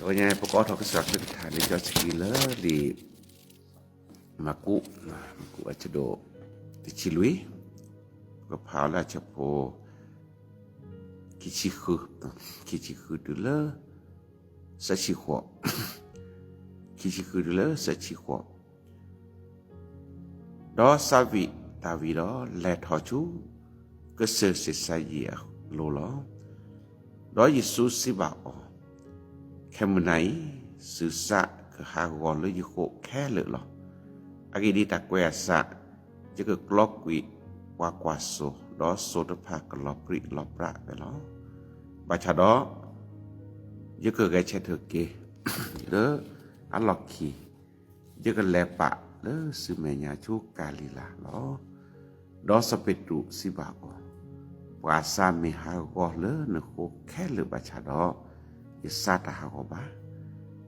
တနံၤအံၤ ပကအိးထီၣ်ကစၢ်ခရံာ်ကထါလံာ်စီဆှံလၢလံာ် မၢ်ကူး, မၢ်ကူးအဆၢဒိၣ် တဆံလွံၢ်, ပကဖးအီၤလၢအဆၢဖိ ခံဆံဃု, ခံဆံဃုတုၤလၢ သၢဆံဃိး, ခံဆံဃုတုၤလၢသၢဆံဃိး. ဒီးသးဝံၣ်တၢ်ဝံၤဒီး လဲၤထီၣ်ဆူ ကစၢၢ်စ့ၣ်စါယံးအလိၤလီၤ. ဒီးယ့ၣ်ၡူးစံးဘၣ်အီၤ, ခဲမုၢ်နၤအံၤ သုသးကဟးဂီၤလၢယဃိခဲလၢာ်လီၤ. အဂ့ၢ်ဒ်အံၤ, တၢ်ကွဲးအသး, ယကကျီကွံာ်ပှၤကွၢ်စိ, ဒီးစိၤတဖၣ်ကလီၤပြံးလီၤပြါဝဲလီၤ. ဘၣ်ဆၣ်ဒီး ယကဂဲၤဆၢထၢၣ်က့ၤ လၢအလီၢ်ခံ, ယကလဲၤပာ်လၢသုမဲာ်ညါဆူကၤလံၤလၤလီၤ. ဒီးစီၤပ့းတရူးစံးဘၣ်အီၤ, ပှၤသးမ့ၢ်ဟးဂီၤလၢနဃိခဲလၢာ်ဘၣ်ဆၣ်ဒီး, ယသးတဟးဂီၤဘၣ်.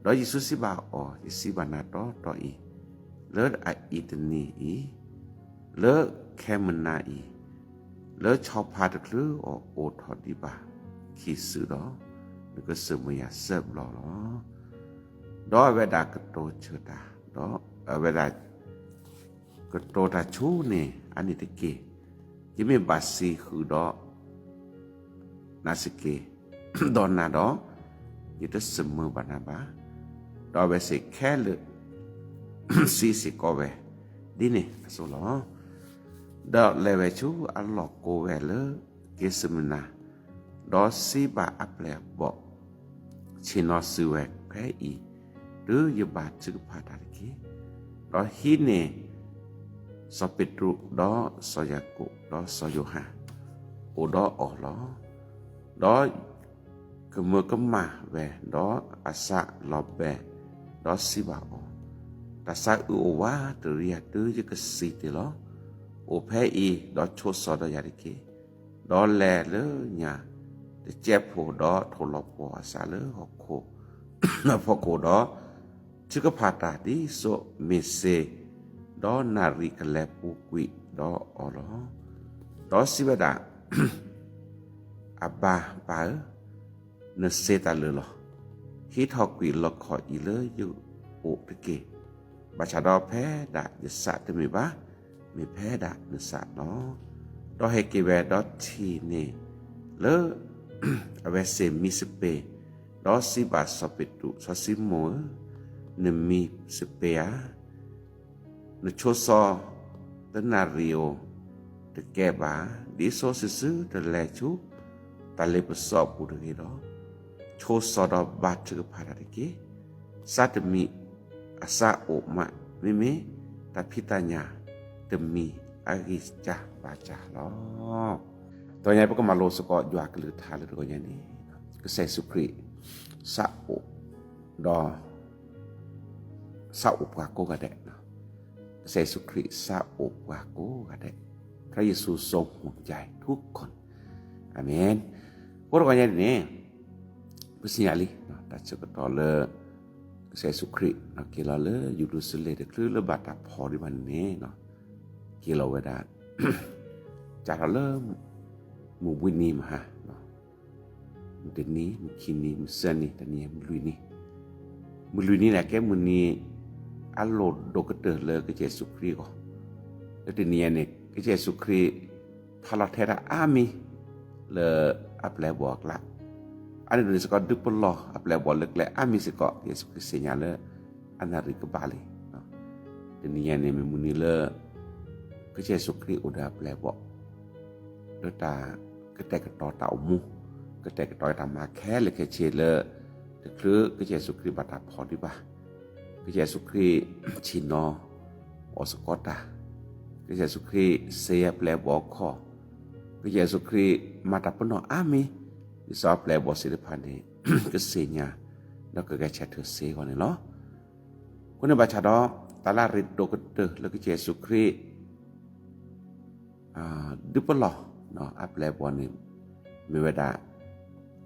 ဒီးယ့ၣ်ၡူးစံးဘၣ်အီၤ, ယစံးဘၣ်နၤတီတီအံၤ, လၢအအံၤတနံၤအံၤ, လၢခဲမုၢ်နၤအံၤ, လၢဆီဖါတချုးအအိၣ်ထီၣ်ဒံးဘၣ်ခံစုဒီး, နကစၢၢ်မုၢ်ယၤသၢဘျီလီၤ. ဒီးအဝဲဒၣ်ကတိၤဆၢတၢ်, ဒီးအဝဲဒၣ် ကတိၤတၢ်ဆူန့ၣ် အန့ၣ်တက့ၢ်. ယမ့ၢ်ဘၣ်စံးဃုာ်ဒီးနၤစ့ၢ်ကီး, ဒီးနၤဒီး, ယတစၢၢ်မုၢ်ဘၣ်နၤဘၣ်. ဒီးအဝဲစံးခဲလၢာ်, စံးစ့ၢ်ကီးဝဲ, ဒ်န့ၣ်အသိးလီၤ. ဒီးလဲၤဝဲဆူအလီၢ်ကိးဝဲလၢက့ၤသမနၤ, ဒီးစံးဘၣ်အပျဲၢ်အဘီၣ်, ဆ့ၣ်နီၤသုဝဲဖဲအံၤ, တုၤယဘါထုကဖၣ်တၢ်တက့ၢ်. ဒီးဟံးန့ၢ်စီၤပ့းတရူး, ဒီးစီၤယၤကိာ်, ဒီးစီၤယိၤဟၣ်, အိၣ်ဒီးအီၤလီၤ. ဒီးကမၢကမၣ်ဝဲ, ဒီးအသးလီၤဘဲ, ဒီးစံးဘၣ်အီၤ, တၢ်သးအုးအိၣ်ဝးတရံးဧါ, တုၤယကစံးတ့ၢ်လီၤ. အိၣ်ဖဲအံၤ, ဒီးဆိးစီၤဒီးယၤတက့ၢ်. ဒီးလဲၤလၢညၣ်တစဲးဖိ, ဒီးထိၣ်လီၤပှီၢ်အသးလၢဟီၣ်ခိၣ်အဖီခိၣ်ဒီး, ထုကဖၣ်တၢ်ဒ်သိးမ့ၢ်စ့, ဒီးနၣ်ရံၣ်ကလဲၤပူၤကွံာ်ဒီးအီၤလီၤ. ဒီးစံးဝဲဒၣ်, အဘါပၢ်ဧၢ, နစ့တၢ်လၢာ်လီၤ. ဟံးထီၣ်ကွံာ်လီခီၣ်အံၤလၢယအိၣ်တက့ၢ်. ဘၣ်ဆၣ်ဒီးဖဲဒၣ်ယသးတမ့ၢ်ဘၣ်, မ့ၢ်ဖဲဒၣ်နသးလီၤ. ဒီးဟဲက့ၤဝဲဒီးထံၣ်န့ၢ်လၢ အဝဲသ့ၣ်မံစပ့ၤ, ဒီးစံးဘၣ်စီၤပ့းတရူး, စီၤၡံမိၣ်ဧၢ, နမံစပ့ၤဧါ. နဆိးစီၤတနၣ်ရံၣ်ဧိၤတကဲဘၣ်, ဒ်သိးသုသုတလဲၤဆူတၢ်လ့ပစီအပူၤတဂ့ၤဒီး, ဆိးစီၤဒီးဘါထုကဖၣ်တၢ်တက့ၢ်. သးတမံၤအသးအိၣ်မး, မ့မ့ၢ်တၢ်ဖံးတၢ်ညၣ်တမံၤအဂံၢ်စၢ်ဘါစၢ်လီၤ. တနံၤအံၤ ပကမၤလိစ့ၢ်ကီးယွၤအကလုၢ်ကထါလၢတဂီၤညါန့ၣ်, ကစၢ်ယ့ၣ်ၡူးခရံာ်သးအိၣ်, ဒီး သးအိၣ်ပှၤကိးဂၤဒဲး, ကစၢ်ယ့ၣ်ၡူးခရံာ်သးအိၣ်ပှၤကိးဂၤဒဲး, พระเยซูทรงห่วงใยทุกคน, အၤမ့ၣ်. အဃိတဂီၤညါန့ၣ်န့ၣ်, ပသ့ၣ်ညါလံ တၢ်ဆၢကတီၢ်လၢ ကစၢ်ယ့ၣ်ၡူးခရံာ်က့ၤလီၤလၢယရူၤၡလ့ၣ်တချုးလၢဘၣ်တၢ်ဖီၣ်ဒံးဘၣ်န့ၣ်န့ၣ်, က့ၤလီၤဝဲဒၣ် စးထီၣ်လၢ မုၢ်ဘှံးနံၤမဟါ, မုၢ်တနံၤ, မုၢ်ခံနံၤ, မုၢ်သၢနံၤ, တနံၤအံၤမုၢ်လွံၢ်နံၤ, မုၢ်လွံၢ်နံၤန့ၣ် ကဲမုၢ်နံၤအလီၢ်ဒိၣ်ကတၢၢ်လၢကစၢ်ယ့ၣ်ၡူးခရံာ်အဂီၢ်, လၢတနံၤအံၤန့ၣ် ကစၢ်ယ့ၣ်ၡူးခရံာ် ဖးလီၤထဲတၢ်အါမံၤ လၢအပျဲၢ်အဘီၣ်အကျါ, အန့ၣ်ဒ်န့ၣ်စ့ၢ်ကီး ဒုးပလီၢ်အပျဲၢ်အဘီၣ်လၢကျဲအါမံၤစ့ၢ်ကီး, ကစၢ်ယ့ၣ်ၡူးခရံာ်သ့ၣ်ညါလၢ အနၣ်ရံၣ်ကဘၣ်လံ. တနံၤအံၤန့ၣ် မ့ၢ်မုၢ်နံၤလၢ ကစၢ်ယ့ၣ်ၡူးခရံာ်အိၣ်ဒီးအပျဲၢ်အဘီၣ် လၢတၢ်ကတဲာ်ကတီၤတၢ်အိၣ်မူ, ကတဲာ်ကတီၤတၢ်မၤခဲလၢာ်ခဲဆ့လၢ တချုးကစၢ်ယ့ၣ်ၡူးခရံာ်ဘၣ်တၢ်ဖီၣ်ဒံးဘၣ်, ကစၢ်ယ့ၣ်ၡူးခရံာ်ဆ့ၣ်နီၤအီၤစ့ၢ်ကီးတၢ်, ကစၢ်ယ့ၣ်ၡူးခရံာ်စ့ၢ်အပျဲၢ်အဘီၣ်အခီၣ်, ကစၢ်ယ့ၣ်ၡူးခရံာ်မၤတၢ်ပနီၣ်အါမံၤ, ဒ်သိးအပျဲၢ်အဘီၣ်သ့ၣ်တဖၣ်န့ၣ် ကသ့ၣ်ညါ ဒီးကဂဲၤဆၢထၢၣ်စ့ၢ်ကီးန့ၣ်လီၤ. အဃိန့ၣ်ဘၣ်ဆၣ်ဒီး တၢ်လၢအရ့ဒိၣ်ကတၢၢ်လၢကစၢ်ယ့ၣ်ၡူးခရံာ် ဒုးပလီၢ်အပျဲၢ်အဘီၣ်န့ၣ် မ့ၢ်ဝဲဒၣ်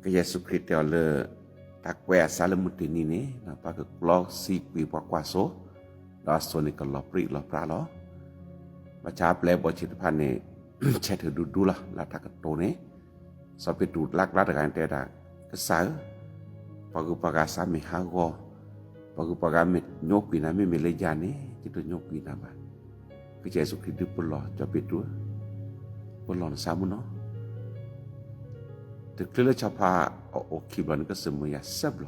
ကစၢ်ယ့ၣ်ၡူးခရံာ်တဲအီၤလၢ တၢ်ကွဲးအသးလၢမုၢ်တနံၤန့ၣ် ပှၤကကျီသံကွံာ်ပှၤကွၢ်စိ, ဒီးအစိၤန့ၣ်ကလီၤပြံးလီၤပြါလီၤ. ဘၣ်ဆၣ်အပျဲၢ်အဘီၣ်သ့ၣ်တဖၣ်န့ၣ် ဆၢထၢၣ်ဒူဒူလီၤ လၢတၢ်ကတိၤန့ၣ်, စီၤပ့းတရူးလၢကျါတဂၤန့ၣ်တဲဝဲဒၣ်, ကစၢ်ဧၢ, တ ပှၤဂုၤပှၤဂၤစးမ့ၢ်ဟးဂီၤ, ပှၤဂုၤပှၤဂၤမ့ၢ်ညိကွံာ်နၤ မ့မ့ၢ်လၢယၤန့ၣ် ယတညိကွံာ်နၤဘၣ်. ကစၢ်ယ့ၣ်ၡူးခရံာ်ဒုးပလီၢ် ကၠီၤပ့းတရူး, ပလီၢ်နသးမုၢ်နီၤ. တချုးလၢစီၤပၤအအိၣ်ခံဘျီန့ၣ် ကစၢ်မုၢ်ယၤဆၢဘျီ,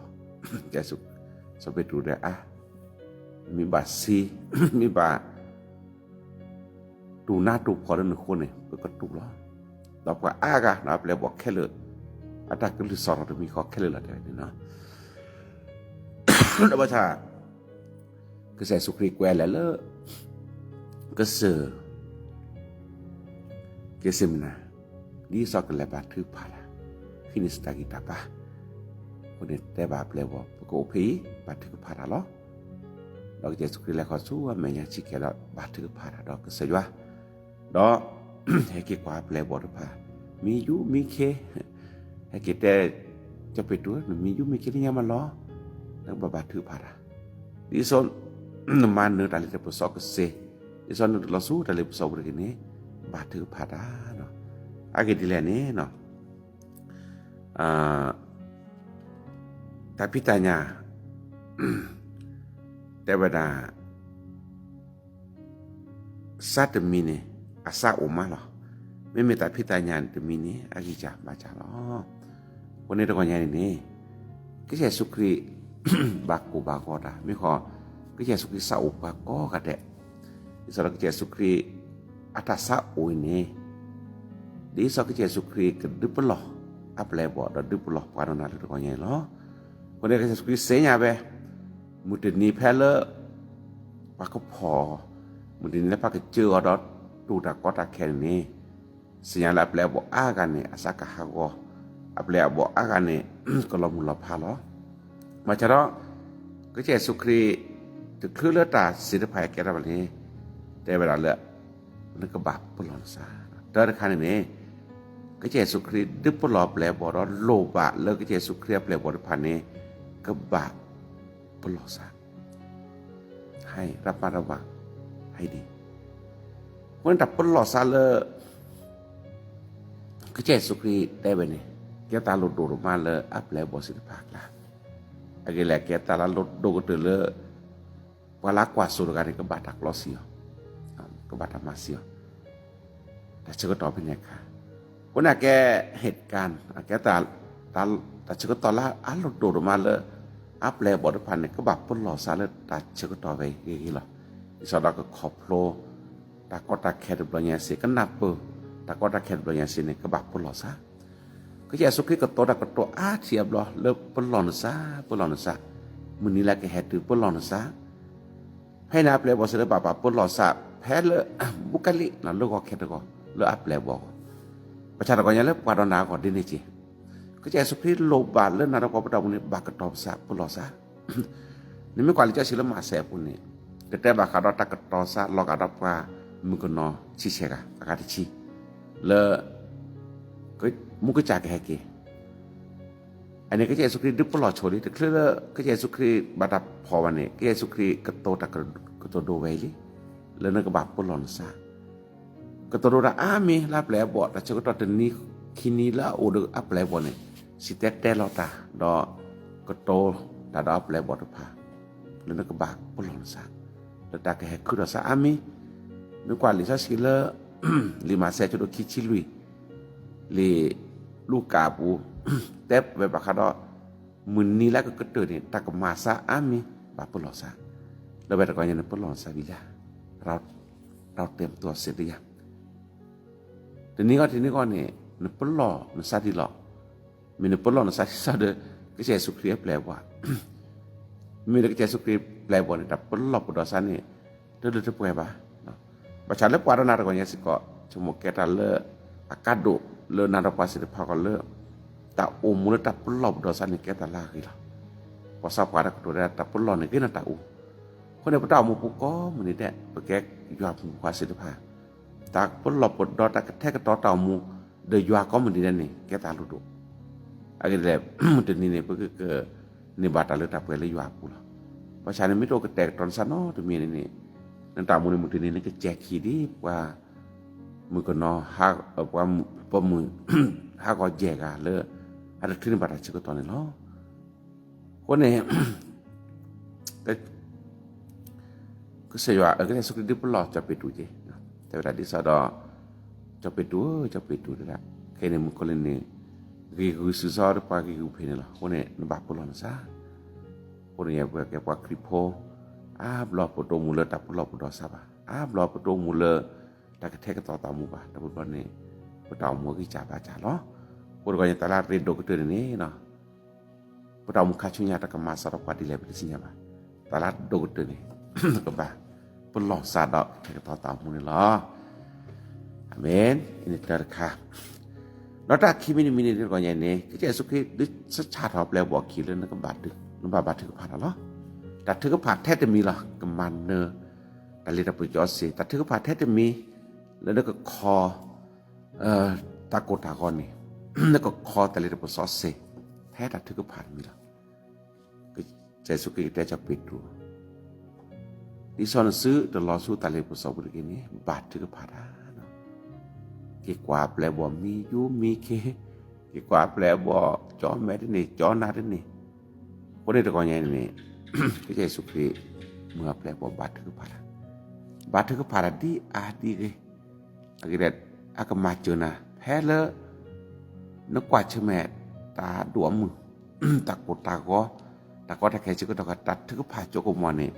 ကစၢ်ယ့ၣ်ၡူး, စီၤပ့းတရူးတဲအါ, မ့ၢ်ဘၣ်ဆံ, မ့ၢ်ဘၣ် တူၢ်နါတူၢ်ဖှီၣ်လၢနဃိန့ၣ် ပကတူၢ်လီၤ. ဒီးပှၤအါဂၤ ဒီးအပျဲၢ်အဘီၣ်ခဲလၢာ် အတၢ်ကလုၢ်စၢ်ထီၣ်တမံၤဃီခဲလၢာ်လီၤ တဲဝဲန့ၣ်နီၤ. ဒီးဘၣ်ဆၣ် ကစၢ်ယ့ၣ်ၡူးခရံာ်ကွဲးလဲၤလၢ ကစၢၢ် က့ၤသ့မနၤ, ဒ်သိးကလဲၤဘါထုကဖၣ်တၢ်, ဟံးန့ၢ်စတၢ်ဂံၢ်တၢ်ဘါ, အဃိန့ၣ်တဲဘၣ်အပျဲၢ်အဘီၣ် ပကအိၣ်ဖဲအံၤ ဘါထုကဖၣ်တၢ်လီၤ. ဒီးကစၢ်ယ့ၣ်ၡူးခရံာ်လဲၤဃီၤဆူအမဲာ်ညါဆံးခဲဒီး ဘါထုကဖၣ်တၢ်ဒီးကစၢ်ယွၤ, ဒီး ဟဲက့ၤကွၢ်အပျဲၢ်အဘီၣ်တဖၣ်, မံယူၢ်မံခ့, ဟဲက့ၤတဲ ကၠီၤပ့းတရူး နမံယူၢ်မံခ့လၢညါမးလီၤ. နကဘၣ်ဘါထုကဖၣ်တၢ်, ဒ်သိး နမၤနၢၤတၢ်လၢတၢ်ပၢၢ်ဆၢကစ့ၢ်, ဒ်သိးနတလီၤဆူတၢ်လ့ပစီပူၤတဂ့ၤန့ၣ် ဘါထုကဖၣ်တၢ်နီၤ. အဂ့ၢ်ဒ်လဲၣ်န့ၣ်နီၤ တၢ်ဖံးတၢ်ညၣ် တဲဝဲဒၣ် စးတမံၤန့ၣ် အစးအိၣ်မးလီၤ. မ့မ့ၢ်တၢ်ဖံးတၢ်ညၣ်တမံၤန့ၣ် အဂံၢ်စၢ်ဘါစၢ်လီၤ. အဃိန့ၣ်တဂီၢ်ညါန့ၣ်န့ၣ် ကစၢ်ယ့ၣ်ၡူးခရံာ် ဘၣ်ကိၢ်ဘၣ်ဂီၤတၢ် မ့ၢ်ဃီ ကစၢ်ယ့ၣ်ၡူးခရံာ်စးအိၣ်ပှၤကိးဂၤဒဲး, ဒ်သိးဒီးကစၢ်ယ့ၣ်ၡူးခရံာ် အတၢ်စးအိၣ်အံၤန့ၣ် ဒ်သိးကစၢ်ယ့ၣ်ၡူးခရံာ်ကဒုးပလီၢ် အပျဲၢ်အဘီၣ် ဒီးဒုးပလီၢ်ပှၤဒီးနၤလၢတဂီၢ်ညါန့ၣ်လီၤ. အဃိန့ၣ်ကစၢ်ယ့ၣ်ၡူးခရံာ်သ့ၣ်ညါဝဲ မုၢ်တနံၤဖဲလၢ ပှၤကဖီၣ်, မုၢ်တနံၤလၢပှၤကစၢအီၤဒီးတူၢ်တၢ်ကီတၢ်ခဲန့ၣ်န့ၣ် သ့ၣ်ညါလၢအပျဲၢ်အဘီၣ်အါဂၤန့ၣ် အစးကဟးဂီၤ, အပျဲၢ်အဘီၣ်အါဂၤန့ၣ် ကလီၤမုၢ်လီၤဖးလီၤ. ဘၣ်ဆၣ်ဒီး ကစၢ်ယ့ၣ်ၡူးခရံာ် တချုးလၢတၢ်စံးတဖၣ်အံၤကဲထီၣ်ဘၣ်န့ၣ် တဲဝဲဒၣ်လၢ နကဘၣ်ပလီၢ်နသး, တၢ်တခါန့ၣ်န့ၣ် ကစၢ်ယ့ၣ်ၡူးခရံာ်ဒုးပလီၢ်အပျဲၢ်အဘီၣ်ဒီးလိၣ်ဘၣ်လၢကစၢ်ယ့ၣ်ၡူးခရံာ်အပျဲၢ်အဘီၣ်တဖၣ်န့ၣ် ကဘၣ်ပလီၢ်သး ဟဲရၢ်ပၢ်တဝၢ်, ဟဲဒံး, အဃိန့ၣ်တၢ်ပလီၢ်သးလၢ ကစၢ်ယ့ၣ်ၡူးခရံာ်တဲဝဲန့ၣ် ကဲတၢ်လိၣ်ဒိၣ်ဒိၣ်မးလၢအပျဲၢ်အဘီၣ်သ့ၣ်တဖၣ်အကျါ, အဂ့ၢ်လဲၣ် ကဲတၢ်လၢလိၣ်ဒိၣ်ကတၢၢ်လၢ ပှၤလၢကွၢ်စိတဂၤန့ၣ် ကဘၣ်တၢ်ကျီဆံးအီၤ, ကဘၣ်တၢ်မၤဆံးအီၤ တၢ်ဆၢကတီၢ်ဖဲန့ၣ်အခါ, အဃိန့ၣ်အကဲ ဟ့ၣ်ကၣ် အကဲ တၢ်ဆၢကတီၢ်လၢအလိၣ်ဒိၣ်ဒိၣ်မးလၢ အပျဲၢ်အဘီၣ်တဖၣ်န့ၣ် ကဘၣ်ပလီၢ်သးလၢတၢ်ဆၢကတီၢ်ဝဲအံၤဂ့ၤဂ့ၤလီၤ. ဒ်သိးဒီးကခီဖျိ တၢ်ကီတၢ်ခဲတဘျီညါစ့ၢ် ကနၢ်ပၢၢ် တၢ်ကီတၢ်ခဲတဘျီညါစ့ၢ်န့ၣ် ကဘၣ်ပလီၢ်သး ကစၢ်ယ့ၣ်ၡူးခရံာ်ကတိၤတၢ်ကတိၤအါထံၣ်အါဘျီလၢပလီၢ်နသး, ပလီၢ်နသး, မုၢ်နံၤလၢကဟဲတုၤပလီၢ်နသး, ဖဲန့ၣ်အပျဲၢ်အဘီၣ်စ့ၢ်လၢဘၣ်ပာ်ပလီၢ်သး ဖဲလၢ ဘူးကလံၣ် လၢဂီၤခဲတဂီၤ လၢအပျဲၢ်အဘီၣ်အဂီၢ်, ဘၣ်ဆၣ်တဂီၢ်ညါလၢပှၤဒီးနၤအဂီၢ်ဒ်န့ၣ်က့ၢ်, ကစၢ်ယ့ၣ်ၡူးခရံာ်လိၣ်ဘၣ်လၢနၤဒီးပှၤပတၢ်အိၣ်မူန့ၣ် ဘၣ်ကတီၤပသးပလီၢ်သး နမ့ၢ်ကွၢ်လံာ်စီဆှံလၢမးသဲအပူၤန့ၣ် ကတဲဘၣ်ဃးဒီးတၢ်ကတီၤသးလီၤဂာ်ဒီးပှၤမုၣ်ကနီၤဆံဆဲၣ်ဂၤ အဂၤတဆံ လၢ မူကစၢ်ကဟဲက့ၤ, အန့ၣ် ကစၢ်ယ့ၣ်ၡူးခရံာ်ဒုးပလီၢ်ဆိလံ တချုးလၢကစၢ်ယ့ၣ်ၡူးခရံာ်ဘၣ်တၢ်ဖီၣ်ဘၣ်န့ၣ် ကစၢ်ယ့ၣ်ၡူးခရံာ်ကတိၤတၢ်ကတိၤဒိဝဲအံၤလံ, လၢနကဘၣ်ပလီၢ်နသး ကတိၤဒိတၢ်အါမံၤလၢအပျဲၢ်အဘီၣ် တၢ်ဆၢကတီၢ်တနံၤခံနံၤလၢအအိၣ်ဒီးအပျဲၢ်အဘီၣ်န့ၣ် စံၣ်တဲၤတဲလီၤတၢ် ဒီးကတိၤတၢ်ဒီးအပျဲၢ်အဘီၣ်တဖၣ် လၢနကဘၣ်ပလီၢ်နသး လၢတၢ်ကဟဲခုထီၣ်သးအါမံၤ, မ့ၢ်ကွၢ်လံာ်စီဆှံလၢ လံာ်မးသဲအဆၢဒိၣ်ခံဆံလွံၢ်, လံာ်လူၤကၣ်အပူၤ တဲဝဲဘၣ်ဃးဒီး မုၢ်နံၤလၢကကတၢၢ်န့ၣ် တၢ်ကမၤသးအါမံၤ ဘၣ်ပလီၢ်သး, လၢဝဲတဂီၢ်ညါန့ၣ် ပလီၢ်နသးဝံၤလံ, တၢ်တဲမတီၢ်စ့တယါ တနံၤဂီၢ်တနံၤဂီၢ်န့ၣ် နပလီၢ်နသးဒ်လီၤ, မ့ၢ်နပလီၢ်နသးဒ်သိးဒီး ကစၢ်ယ့ၣ်ၡူးခရံာ်အပျဲၢ်အဘီၣ်, မ့ၢ်ဒီးကစၢ်ယ့ၣ်ၡူးခရံာ်ပျဲၢ်အဘီၣ်န့ၣ် တၢ်ပလီၢ်ပဒီးသးန့ၣ် တလၢတပှဲၤဘၣ်, ဘၣ်ဆၣ်လၢပှၤဒီးနၤတဂီၢ်ညါစ့ၢ်ကီး ဆိကမိၣ်ကဲတၢ်လၢ အကါဒိၣ်လၢနၤဒီးပှၤသ့ၣ်တဖၣ်အဂီၢ်လၢ တၢ်အိၣ်မူလၢတၢ်ပလီၢ်ပဒီးသးန့ၣ် ကဲတၢ်လၢအဂ့ၤလီၤ. ပှၤစီၤပၤတၢ်ကတိၤဒၣ် တၢ်ပလီၢ်န့ၣ်ဂ့ၤန့ၢ်တၢ်အူ, အဃိန့ၣ် ပတၢ်အိၣ်မူပူၤကိးမုၢ်နံၤဒဲး ပကဲယွၤအဖိမုၣ်ဖိခွါသ့ၣ်တဖၣ် တၢ်ပလီၢ်ပဒီးတၢ်ကထဲကတီၤတၢ်အိၣ်မူ ဒီးယွၤကိးမုၢ်နံၤဒဲးန့ၣ် ကဲတၢ်လိၣ်ဒိၣ်, အဂ့ၢ်ဒ်လဲၣ် မုၢ်တနံၤန့ၣ် ပကကန့ၢ်ဘၣ်တၢ်လၢတၢ်ပှဲၤလၢယွၤအပူၤလီၤ. ဘၣ်ဆၣ်န့ၣ် မ့ၢ်တအိၣ်ကတဲာ်ကတီၤနသးနီတမံၤန့ၣ်န့ၣ် နတၢ်အိၣ်မူန့ၣ် မုၢ်တနံၤန့ၣ် နကစဲၤခံဒ်ပှၤ မုၣ်ကနီၤ ပှၤပိာ်မုၣ် ဟးဂီၤယဲၢ်ဂၤလၢ အတချုးန့ၢ်ဘၣ်တၢ်ဆၢကတီၢ်န့ၣ်လီၤ. အဃိန့ၣ် ကစၢ်ယွၤ ကစၢ်ယ့ၣ်ၡူးခရံာ်ဒုးပလီၢ်စီၤပ့းတရူးက့, တဲဝဲဒၣ်ဒ်သိးဒီး စီၤပ့းတရူးဧၢ, စီၤပ့းတရူးတဲဒၣ်, ခဲအံၤန့ၣ်မုၣ်ကီၤလံၢ်န့ၣ် ဂ့ၤဂုာ်ဆူၣ်စီဒီးပှၤဂ့ၤဂုာ်ဖံးန့ၣ်လီၤ. အဃိန့ၣ် နဘၣ်ပလီၢ်နသး. အဃိန့ၣ် ယပှၤကဲပှၤခရံာ်ဖိ အါဘျီပတအိၣ်မူလၢတၢ်ပလီၢ်ပဒီစးဘၣ်, အါဘျီပတအိၣ်မူလၢ တၢ်ကထဲကသီသးမူဘၣ်, ဒီးပဘျီန့ၣ် ပတၢ်အိၣ်မူအဂံၢ်စၢ်ဘါစၢ်လီၤ. အဃိတခီန့ၣ် တၢ်လၢအရ့ဒိၣ်ကတၢၢ်န့ၣ်န့ၣ် ပတၢ်အိၣ်မူခါဆူညါတၢ်ကမၤစၢၤဒီးပှၤဒ်လဲၣ်ပတသ့ၣ်ညါဘၣ်. တၢ်လၢအဒိၣ်ကတၢၢ်န့ၣ် ကဘၣ်ပလီၢ်သးဒီးထဲကသီသးမူန့ၣ်လီၤ. အၤမ့ၣ်, အံၤန့ၣ်တၢ်တခါ, ဒီးတၢ်ခံမံၤတမံၤန့ၣ်တဂီၢ်ညါန့ၣ် ကစၢ်ယ့ၣ်ၡူးခရံာ်ဒုးဆၢထီၣ်ပျဲၢ်ဘီၣ်ခံလၢ နဘၣ်ဘါထုကဖၣ်တၢ်လီၤ. တၢ်ထုကဖၣ်ထဲတမံၤလီၤ ကမၤနၢၤ တၢ်လ့တၢ်ပှ့ၤစီစ့ၢ်, တၢ်ထုကဖၣ်ထဲတမံၤ လၢနကခီ တၢ်ကိၢ်တၢ်ဂီၤန့ၣ် နကခီတၢ်လ့တၢ်ပှ့ၤစီစ့ၢ်, ထဲတၢ်ထုကဖၣ်တမံၤလီၤ. ကစၢ်ယ့ၣ်ၡူးခရံာ်ကတဲစီၤပ့းတရူး, ဒ်သိးနစုတလီၤဆူတၢ်လ့ပှ့ၤစီပူၤတက့ၢ်န့ၣ် ဘါထုကဖၣ်တၢ်, က့ၤကွၢ်ပျဲၢ်ဘီၣ်မံယူမံခ့, က့ၤကွၢ်ပျဲၢ်ဘီၣ်ကၠီမဲတန့ၢ်ကၠီနၤတန့ၢ်. အဃိန့ၣ်တဂီၢ်ညါန့ၣ် ကစၢ်ယ့ၣ်ၡူးခရံာ် မၤပျဲၢ်ဘီၣ်ဘါထုကဖၣ်တၢ်, ဘါထုကဖၣ်တၢ်ဒ်အါဒ်ဂ့ၤ အဂ့ၢ်ဒ်အကမၤစၢၤနၤ ဖဲလၢ နကွၢ်ဆၢၣ်မဲာ် တၢ်ဒိၣ်အမုၢ် တၢ်ကိၢ်တၢ်ဂီၤ တၢ်ကီတၢ်ခဲဆၢကတီၢ် တၢ်ထုကဖၣ်ကၠိကမီၤန့ၣ်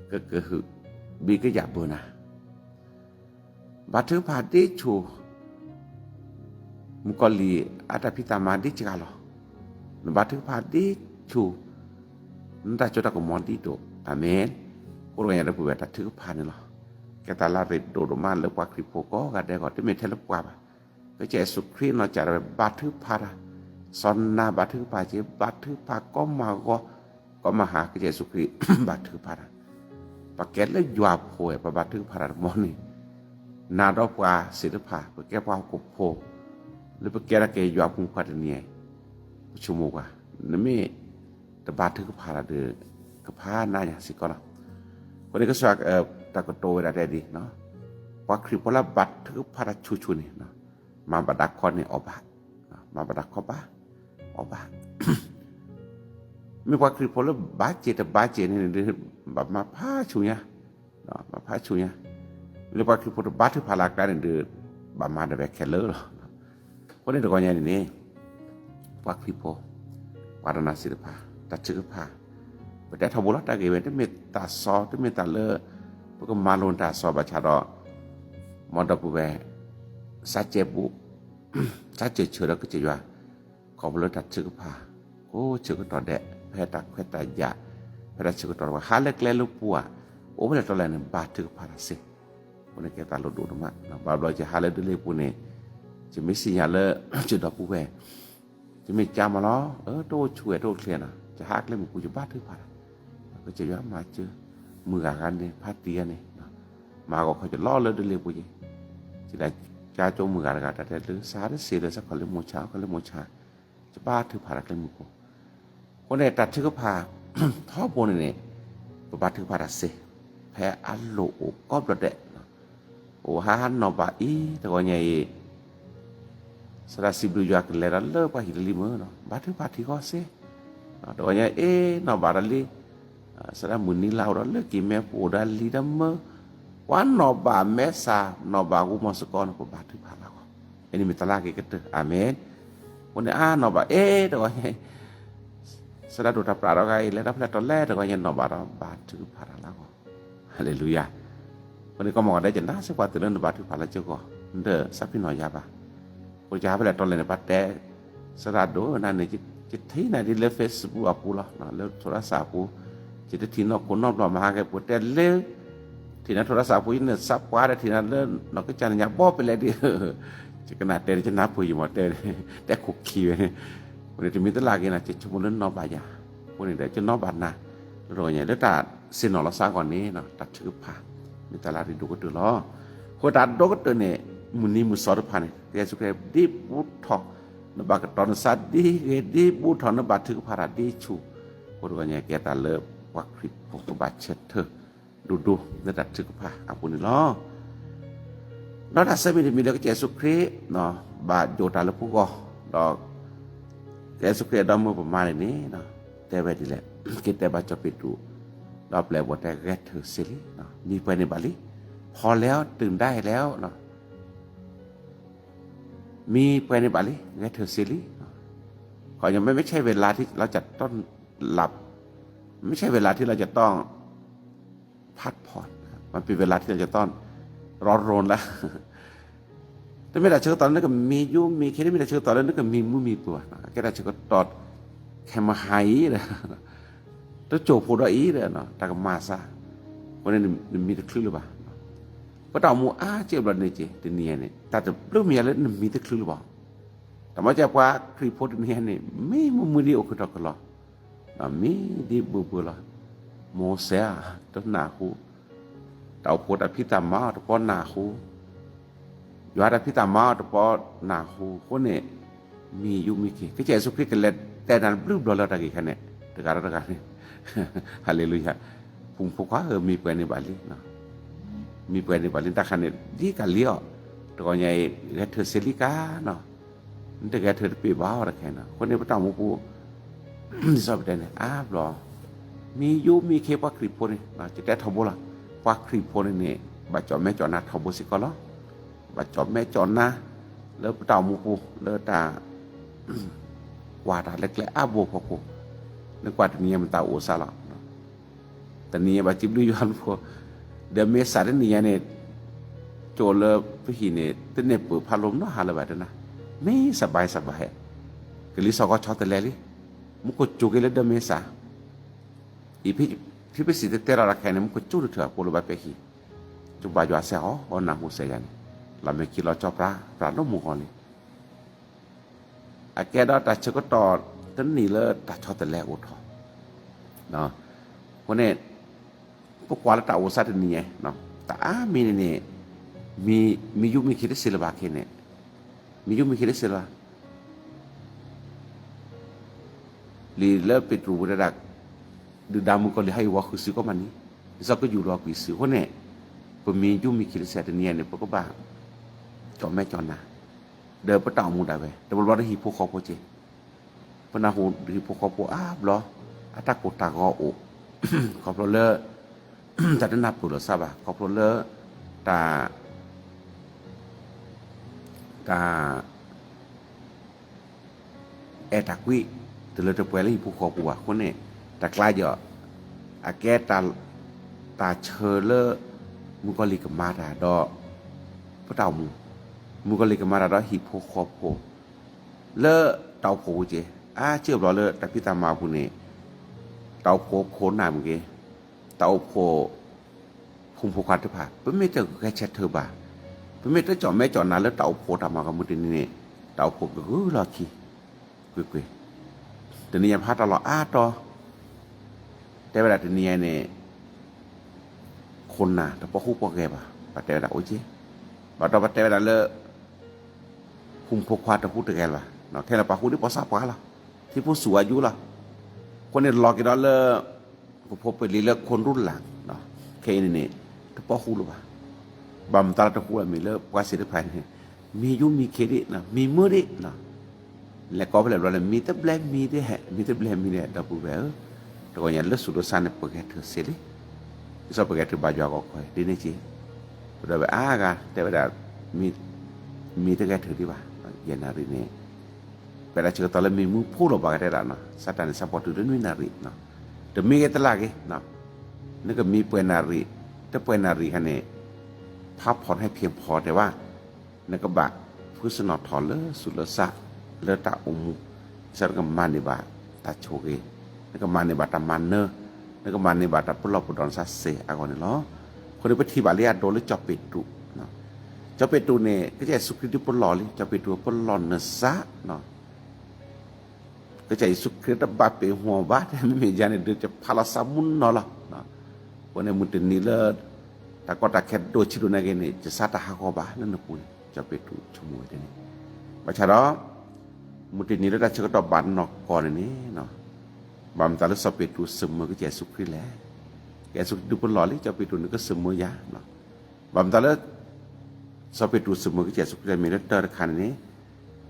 ကကဟုၣ် ဘံၣ်ကယာ်ဘၢနၤ ဘါထုကဖၣ်ဒ်ဆူၣ် မုၣ်ကီၤလံၢ်အတၢ်ဖံးတၢ်မၤဒ်စှၤလီၤ. နဘါထုကဖၣ်ဒ်ဆူၣ် နတၢ်စိတၢ်ကမီၤဒ်ဒိၣ်. အၤမ့ၣ်. အိၣ်တဂီၢ်ညါဒီပုၢ်ဝဲၢ်တၢ်ထုကဖၣ်န့ၣ်လီၤ. ကဲတၢ်လၢအရ့ဒိၣ်ဒိၣ်မးလၢပှၤခရံာ်ဖိကိးဂၤဒဲးအဂီၢ် တမ့ၢ်ထဲလၢပှၤဘၣ်. ကစၢ်ယ့ၣ်ၡူးခရံာ်နီၢ်ကစၢ်ဒၣ်ဝဲဘါထုကဖၣ်တၢ်, စီၤနၤဘါထုကဖၣ်က့ၤ, ဘါထုကဖၣ်ကိးမုၢ်အဂီၢ်, ကိးမုၢ်ဟါ ကစၢ်ယ့ၣ်ၡူးခရံာ် ဘါထုကဖၣ်တၢ်. ပကဲလၢယွၤအဖိဝဲ ပဘါထုကဖၣ်တၢ်တဘျီန့ၣ် နၤဒီးပှၤသ့ၣ်တဖၣ် ပကဲပှၤဟီၣ်ခိၣ်ဖိ လၢပကဲထီၣ်က့ၤယွၤဖိမုၣ်ဖိခွါတနံၤအံၤ ပဆိကမိၣ်ကွၢ်, နမ့ၢ်တဘါထုကဖၣ်တၢ်ဒီး ကဖးနးညါစ့ၢ်ကီးလီၤ. အဃိန့ၣ်ကစၢ်ယွၤ တၢ်ကတိၤဝဲဒၣ်တဲဒ်, ပှၤခရံာ်ဖိလၢဘါထုကဖၣ်တၢ်ဆူၣ်ဆူၣ်န့ၣ် မၤဘၣ်တၢ်ခီန့ၣ်အီၣ်ဘၣ်, မၤဘၣ်တၢ်ခီဘၣ်, အီၣ်ဘၣ်. မ့ၢ်ပှၤခရံာ်ဖိလၢဘါစ့ၤတဘါစ့ၤန့ၣ်ဒီး ဘၣ်မၤဖးဆူၣ်ညါ, မၤဖးဆူၣ်ညါ. လၢပှၤခရံာ်ဖိတဘါထုကဖၣ်လၢအကျါန့ၣ်ဒီး ဘၣ်မၤဒၣ်ဝဲခဲလၢာ်လီၤ. အဃိန့ၣ်တဂီၢ်ညါန့ၣ်န့ၣ် ပှၤခရံာ်ဖိ ပှၤတနီၤသ့ၣ်တဖၣ် တၢ်ထုကဖၣ် ပတဲထီဘိလီၤ တၢ်ဂ့ၢ်ဝဲ တမ့ၢ်တၢ်စီ တမ့ၢ်တၢ်လၢ ပကမၤလိတၢ်စီဘၣ်ဆၣ်ဒီး မ်ဒီပုၢ်ဝဲၢ် စးကဲးပူ စးစဲးဆၢဒီးကစၢ်ယွၤ ခီဖျိလၢတၢ်ထုကဖၣ် ကိးဆၢကတီၢ်ဒဲး ဖဲတၢ်ခွဲးတၢ်ယာ် ဖဲတၢ်ဆၢကတီၢ်တဖၣ် ဟးလၢကျဲလၢပှၤ အိၣ်ဖဲလဲၣ်တီလဲၣ်န့ၣ် ဘါထုကဖၣ်တၢ်စ့ၢ်. အဃိန့ၣ်ကဲတၢ်လိၣ်ဒိၣ်ဒိၣ်မး ဘၣ်ဘျီယဟးလၢဒၢလ့ၣ်ပူၤန့ၣ် ယမ့ၢ်စံးညါလၢ ယဒီပုၢ်ဝဲၢ် ယမ့ၢ်ကါမးလီၤ တအိၣ်ဆူၣ်ဝဲတအိၣ်ချ့နီၤ ယဟးကျဲမုၢ်ပူၤယဘါထုကဖၣ်တၢ် ကစၢ်ယွၤမၤစၢၤ မုၢ်ဂၤဂၤန့ၣ် ဖါတံၢ်ဂၤန့ၣ် မၤဂီၤခီယလီၤလၢဒၢလ့ၣ်ပူၤယဲ ယဒၣ်ကါကၠိမုၢ်ဂၤတဂၤ တၢ်တဲလၢစးတစ့လၢစးခီလ့မိၢ်ဆါ ခီလ့မိၢ်ဆါ ယဘါထုကဖၣ်တၢ်ကျဲမုၢ်ပူၤ အဃိန့ၣ် တၢ်ထုကဖၣ် ထီဘိန့ၣ်န့ၣ် ပဘါထုကဖၣ်တၢ်စ့ၢ် ဖဲအလိၣ်အိၣ်ကိးဘျီဒဲး အိၣ်ဟးဟးနီၢ်ဘၣ်အံၤ တဂီၢ်ညါအံၤ သရၣ်စံးဘျုးယွၤကလဲၤဒီးလၢပှၤဟံၣ်တလံၤမုၢ်နီၤ ဘါထုကဖၣ်ထံကီၢ်စ့ၢ် တဂီၢ်ညါအံၤ နီၢ်ဘၣ်ဒီးလံ သရၣ်မုၢ်နံၤလၢအိၣ်ဒီးလၢကံၢ်မဲပူၤအိၣ်ဒီးလံဒီးမၢ ပှၤနီၢ်ဘၣ်မဲစၢ် နီၢ်ဘၣ်ဂိၢ်မီၢ်စ့ၢ်ကီးန့ၣ် ပဘါထုကဖၣ်လၢအဂီၢ် အန့ၣ်မ့ၢ်တၢ်လၢအဂ့ၤကတၢၢ် အၤမ့ၣ် အဃိန့ၣ် အါနီၢ်ဘၣ် အဲ တဂီၢ်ညါအံၤ သရၣ်ဒိၣ်တၢ်ပြးဒီးဂၤအံၤ လဲၤတၢ်ဖဲလဲၣ်တီလဲၣ် တဂီၢ်ညါနီၢ်ဘၣ်ဒီး ဘါထုကဖၣ်တၢ်လၢအဂီၢ် ဟါလ့လူယၤ အဃိန့ၣ် ကီၢ်မီၢ်ကီၢ်ဒဲး ကနၣ်စ့ၢ်ပှၤတုၤလၢနဘါထုကဖၣ်လၢကၠိဂီၢ် နတၢ်သးဖံးနီၢ်ယါဘၣ် အဃိယဟးဖဲလဲၣ်တီလဲၣ်န့ၣ် ပှၤတဲ သရၣ်ဒိၣ်နၤန့ၣ် ယထံၣ်နၤဒ်လၢ Facebook အပူၤလီၤ လၢထိရစးအပူၤ ယတထံၣ်နီၢ်ခိနီတဘျီ မဟါကဲပှၤတဲလၢ ထံၣ်နၤထိရစးအပူၤ ယန့ၣ်သးပှၢ်ဒီးထံၣ်နၤလၢ နီၢ်ကစၢ်နညါဘီဖဲလဲၣ်ဒ် ယကနၣ်တဲ ယနၢ်ပၢၢ်ယမီၤတဲ တဲခိၣ်ခံဝဲန့ၣ် အဃိန့ၣ် တမ့ၢ်တလၢအဂ့ၤနီၤ ယဆိကမိၣ်လၢနီၢ်ဘၣ်ယၤ အဃိန့ၣ်ဒီး ယနီၢ်ဘၣ်နၤ လၢတဂီၢ်ညါ လၢတၢ်ဆ့ၣ်နီၤလီၤသးအဂီၢ်န့ၣ် တၢ်ထုကဖၣ် မ့ၢ်တၢ်လၢအရ့ဒိၣ်ကတၢၢ်လီၤ. အဃိတၢ်ဒိၣ်ကတၢၢ်န့ၣ် မုၢ်နံၤမုၢ်သီတဖၣ်န့ၣ် ကစၢ်ယ့ၣ်ၡူးခရံာ်ဒ်ဘူးထီၣ် နဘၣ်ကတီၤနသးဒ်ဂ့ၤ ဒ်ဘူးထီၣ်နဘၣ်ထုကဖၣ်တၢ်ဒ်ဆူၣ် အဃိတဂီၢ်ညါ ကဲတၢ်လၢပှၤခရံာ်ဖိကဘၣ်ဆၢထၢၣ် ဒိၣ်ဒိၣ်လၢတၢ်ထုကဖၣ်အပူၤန့ၣ်လီၤ. ဒီးတၢ်ဆၢမံၤတမံၤလၢကစၢ်ယ့ၣ်ၡူးခရံာ် ဘၣ်ယိၣ်တၢ်လၢပဂီၢ် ဒီး ကစၢ်ယ့ၣ်ၡူးခရံာ်အဒီမုၢ်ပမၤန့ၣ်န့ၣ် တဲဝဲဒ်လဲၣ်, က့ၤတဲဘၣ်စီၤပ့းတရူး, ဒီးပျဲၢ်ဘီၣ်တဲဂဲၤထၢၣ်စ့လံ, မံပှဲၤန့ၣ်ဘၣ်လံ, พอแล้ว ตื่นได้แล้ว, မံပှဲၤန့ၣ်ဘၣ်လံ, ဂဲၤထၢၣ်စ့လံ, ขอยังไม่ ไม่ใช่เวลาที่เราจะต้องหลับ, ไม่ใช่เวลาที่เราจะต้อง พักผ่อน, มันเป็นเวลาที่เราจะต้องร้อนรนแล้ว, တမ့ၢ်တၢ်ဆၢကတီၢ်လၢနကမံယူၤမံခ့, တမ့ၢ်တၢ်ဆၢကတီၢ်လၢနကမံမုာ်မံပှဲၤဘၣ်, ကဲတၢ်ဆၢကတီၢ် ခဲမုၢ်ဟါအံၤဒီး တစိၢ်ဖိဒီးအံၤဒီး တၢ်ကမၤစၢ်, အဃိန့ၣ်နမံတချုးလၢၤဘၣ်, ပတၢ်အိၣ်မူအါစ့ၢ်ဘျီန့ၣ်က့ၤ တနံၤညါန့ၣ် တၢ်တဘျုးမံၤယၤလၢနမံတချုးလၢၤဘၣ်, တၢ်မ့ၢ်ကဲပှၤခရံာ်ဖိတနံၤညါန့ၣ် မံမုာ်မုာ်ဒ်အိၣ်ခုၣ်ထီၣ်ကလီၤ မံဒ်ဘၢဘၢလီၤ, မိၤစဲးဧၢ, တနၢ်ဟူ, တၢ်အိၣ်ဖှိၣ်တၢ်ဖံးတၢ်မၤအီၤတပီနၢ်ဟူ, ယွၤတၢ်ဖံးတၢ်မၤအီၤတပီနၢ်ဟူအဃိန့ၣ်, မံယူၤမံခ့, ကစၢ်ယ့ၣ်ၡူးခရံာ်ကလဲၤတဲနၤတဘျုးဘျီလၢတၢ်ဂ့ၢ်ခါန့ၣ်, တဂၤဒီးတဂၤန့ၣ်, ဟါလ့လူယၤ, ဖိမုၣ်ဖိခွါဧၢ, မံပှဲၤန့ၣ်ဘၣ်လံ, မံပှဲၤန့ၣ်ဘၣ်လံ တၢ်ခါန့ၣ် ဒ်ကလံၤအီၤ, တဂီၤညါအံၤ ဂဲၤထၢၣ်စ့လံကါနီၤ, နတဂဲၤထၢၣ်တပ့ၢ်ဘၣ်အီၤတခါနီၤ, အဃိန့ၣ်ပတၢ်အိၣ်မူပူၤ ဒ်သိးပတဲန့ၣ် အါဘျီ, မံယူၤမံခ့ပှၤခရံာ်ဖိန့ၣ် ယတဲထီဘိလီၤ, ပှၤခရံာ်ဖိန့ၣ်န့ၣ် ဘၣ်ကၠီၣ်မဲကၠီၣ်နါထီဘိစ့ၢ်ကီးလီၤ, ဘၣ်ကၠီၣ်မဲကၠီၣ်နါ လၢပတၢ်အိၣ်မူပူၤ လၢတၢ် ကွၢ်တၢ်လၢကျဲအါဘိဖီခိၣ်, နကွၢ်တနံၤညါမတၤအိၣ်စၢ်လီၤ တနံၤညါဘၣ်စံးဘျုးယွၤဖိ, ဒီးမ့ၢ်စးတနံၤညါန့ၣ်, ကၠိလၢပဟံၣ်န့ၣ် တန့ၢ်ပၢၢ်ဖးလိမနီၤဟါလၢၤဘၣ်တနၤ, မ့ၢ်စဘဲစဘဲ, ကလံၤစီၤကီဆီတလဲလံ, မူခိၣ်ကၠိက့ၤလၢဒီးမ့ၢ်စး, အံၤဖံဖံစံးတဲတဲလီၤတခါန့ၣ် မူခိၣ်ကၠိတထုးအဖိလၢဘၣ်ပဲာ်ဟံၣ်, ကဘၣ်ယွၤစဲးအီၤ အီနၢ်ဟူစဲးယၤန့ၣ်, လီၤမဲာ်ခံလီၤကၠီပြး ပြးဒိၣ်မုၢ်ဂီၤလံ အကဲဒီးတၢ်ဆၢကတီၢ်တနံၤလၢတၢ်ဆီတလဲအိၣ်ထီၣ်, အဃိန့ၣ်, ပကွၢ်လၢတၢ်အိၣ်စၢ်တနံၤညါ, တၢ်အါမံၤန့ၣ်န့ၣ်, မံယူၤမံခ့တစ့လၢၤဘၣ်ခဲန့ၣ်, မံယူၤမံခ့တစ့လၢၤဘၣ် လံာ်လၢပ့းတရူးဝဲဒၣ်, ဒုၣ်ဒါမုၣ်ကီၤလံၢ်ဟဲအံၤဝဲဃုာ်စုကီးမးန့ၣ်, ဒ်သိးကယူၢ်လီၤကွံာ်စုအဃိန့ၣ်, ပမံယူၤမံခ့တစ့တနံၤညါန့ၣ် ပကဘၣ် ကၠီၣ်မဲကၠီၣ်နါ, ဒီးပတၢ်အိၣ်မူဒၣ်ဝဲ တဘျီဘျီဒီးဟံၣ်ဖိဃီဖိက့ၤ, ပနၢ်ဟူဟံၣ်ဖိဃီဖိအါဘျီ, အတၢ်ကိၢ်တၢ်ဂီၤအိၣ်, ခီဖျိလၢ တၢ်တနၢ်ပၢၢ်လိာ်သးဘၣ်, ခီဖျိလၢ တၢ် တၢ် အဲၣ်တၢ်ကွံ တလၢတပှဲၤလၢဟံၣ်ဖိဃီဖိပူၤဘၣ်အဃိန့ၣ်, တၢ်ကျါယီၤ, အကဲ တၢ်ဆၢလၢ မုၣ်ကီၤလံၢ်ကမၤတၢ်ဒီး ပတၢ်အိၣ်မူ, မုၣ်ကီၤလံၢ်ကမၤတၢ်ဒီးဟံၣ်ဖိဃီဖိ လၢတၢ်အိၣ်ဖှိၣ်ပူၤက့ၤ, အါစ့ၢ်ဘျီလၢတၢ်ဖံးတၢ်မၤပူၤန့ၣ်, တၢ်အိၣ်ဖှိၣ်ခိၣ်နၢ်မ့ၢ်ဂ့ၤ, တၢ်အိၣ်ဖှိၣ် ဖိမုၣ်ဖိခွါတဖၣ် ပမ့ၢ်တဂဲၤဆၢထၢၣ်ဘၣ်, ပမ့ၢ်တကၠီၣ်မဲကၠီၣ်နါလၢတၢ်အိၣ်ဖှိၣ်တၢ်မၤဂီၤမုၢ်တနံၤန့ၣ်, တၢ်အိၣ်ဖှိၣ်ကဂုာ်လီၤခံ, ကွ့ၢ်ကွ့ၢ်, တနံၤညါဖးတၢ်လီၢ်အါတီၤ, တဲဝဲဒၣ်တနံၤညါန့ၣ် ခိၣ်နၢ်တပီၢ်ဃူပီၢ်ဂဲၤဘၣ်, ပတဲဝဲဒၣ်အိၣ်က့, ဘၣ်ဒီးပတဲဝဲဒၣ်လၢ ဖိမုၣ်ဖိခွါတဟူးတဂဲၤလၢၤဘၣ်, ခဲလၢာ်ပှၤဟူးဒ်ပှၤစၢ်ပှၤလီၤ, ထံဖိစူၤအယူလီၤ, အဃိန့ၣ်လီၤက့ၤဒီးလၢ ပဖိပလံၤလၢခိၣ်ရူၢ်လၢ်, ခဲအံၤန့ၣ်န့ၣ် တပီၢ်ဃူလၢၤဘၣ်, ဘၣ်မတၤလၢတဟူးလၢၤမ့ၢ်လၢပှၤသ့ၣ်တဖၣ်န့ၣ်, မံယူၤမံခ့ဒံး, မံမုာ်ဒံး လဲၤကိးဖဲလဲၣ်ဘျီလဲၣ် မံတဘျဲမံဒံး, မံတဘျဲမံဒံး ဒီပုၢ်ဝဲၢ်ဧၢ, တဂီၤညါလၢစူးလၢစါန့ၣ် ပဂဲၤထၢၣ်စ့လံ, ဒ်သိးပဂဲၤထၢၣ်ဘၣ်ယွၤဂီၢ်ခီဒ်န့ၣ်က့, ပဒီပုၢ်ဝဲၢ်အါဂၤတဲဝဲဒၣ်, မံတဂဲၤထၢၣ်ဒံးဘၣ်, ယဲၢ်နၣ်ရံၣ်န့ၣ်, ပဝဲဒၣ်ဆၢကတီၢ်လၢမံမုာ်ဖိလီၤဘၣ်ကတဲဒၣ်နီၤ, စးတၢ်န့ၣ်ဆၢဖှိၣ်တုၤလၢနွံနၣ်ရံၣ်, တမံဂ့ၤတလၢ်ဂ့ၤ နကမံပှဲၤနၣ်ရံၣ်, တပှဲၤနၣ်ရံၣ်ခါန့ၣ်, ဖးဖီၣ်ဟဲဖံးဖီၣ်တဲဘၣ်, နကဘၣ်ဖုစနီၣ်ထီၣ်လၢစူးလၢစါ, လၢတၢ်အိၣ်မူ, ဒ်သိးနကမၤန့ၢ်ဘၣ်တၢ်ဆိၣ်ဂ့ၤ, နကမၤန့ၢ်ဘၣ်တၢ်မၤနၢၤ, နကမၤန့ၢ်ဘၣ်တၢ်ပလီၢ်ပဒီၣ်နသးစ့ၢ်အဂီၢ်န့ၣ်လီၤ. အဃိန့ၣ်ပထံၣ်ဘၣ်လံအဒိလၢစီၤပ့းတရူး, စီၤပ့းတရူးန့ၣ် ကစၢ်ယ့ၣ်ၡူးခရံာ်ဒုးပလီၢ်လံ, စီၤပ့းတရူးပလီၢ်နသး ကစၢ်ယ့ၣ်ၡူးခရံာ်တဘၣ်ပ့ၤဟူဘၣ် တဲမ့မ့ၢ်ယၤန့ၣ် ဒုးယဖးလီၤသးမူနီၤလီၤ. အဃိန့ၣ်မုၢ်တနံၤလၢ တၢ်ကီတၢ်ခဲဒိၣ်ဆံးဒိၣ်န့ၣ်က့ၤန့ၣ် ယသးတဟးဂီၤဘၣ်လၢနပူၤန့ၣ် စီၤပ့းတရူးဆိကမိၣ်ဝဲဒ်န့ၣ်. ဘၣ်ဆၣ်ဒီး မုၢ်တနံၤလၢတၢ်ဆၢကတီၢ်ဘၣ်နီၢ်ကီၢ်န့ၣ်န့ၣ် ဘၣ်မတၤလၢစီၤပ့းတရူးစၢမၢကစၢ်ယ့ၣ်ၡူးခရံာ်လဲၣ်. ကစၢ်ယ့ၣ်ၡူးခရံာ်ဒုးပလီၢ်လံ စီၤပ့းတရူးန့ၣ်ကစၢ်မၢယၤ ဘၣ်မတၤလၢ စီၤပ့းတရူးစၢမၢကစၢ်ယ့ၣ်ၡူးခရံာ်လဲၣ် မ့ၢ်လၢတၢ်တခါန့ၣ်န့ၣ်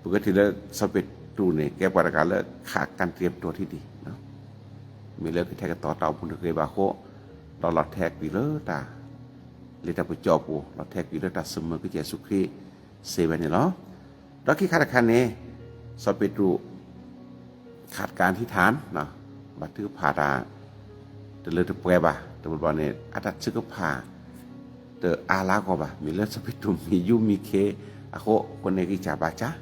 ပကထံၣ်လၢစီၤပ့းတရူးန့ၣ် ကဲပှၤတဂၤလၢခးကၣ်တံၤပတီၢ်ထံဒံး မ့ၢ်လၢကထဲကသီတၢ်အိၣ်မူတဂ့ၤဘၣ်အဃိ, ဒီးလီၤထဲကွံာ်လၢတၢ် လံာ်တၢ်ပစီအပူၤ, လီၤထဲကွံာ်လၢတၢ်ဆၢမုၢ်ကစၢ်ယ့ၣ်ၡူးခရံာ်စ့ဝဲန့ၣ်လီၤ. ဒီးခံခါတခါန့ၣ်, စီၤပ့းတရူး ขาดการอธิษฐาน, ဘၣ်ထုကဖၣ်တၢ် တလၢတပှဲၤဘၣ်, တဘျီဘျီန့ၣ် အတၢ်ထုကဖၣ် တအါလၢအဂီၢ်ဘၣ်, မ့ၢ်လၢစီၤပ့းတရူးမ့ၢ်ယူးမ့ၢ်ခ့အဃိ, အဃိန့ၣ်ဂံၢ်စၢ်ဘါစၢ်,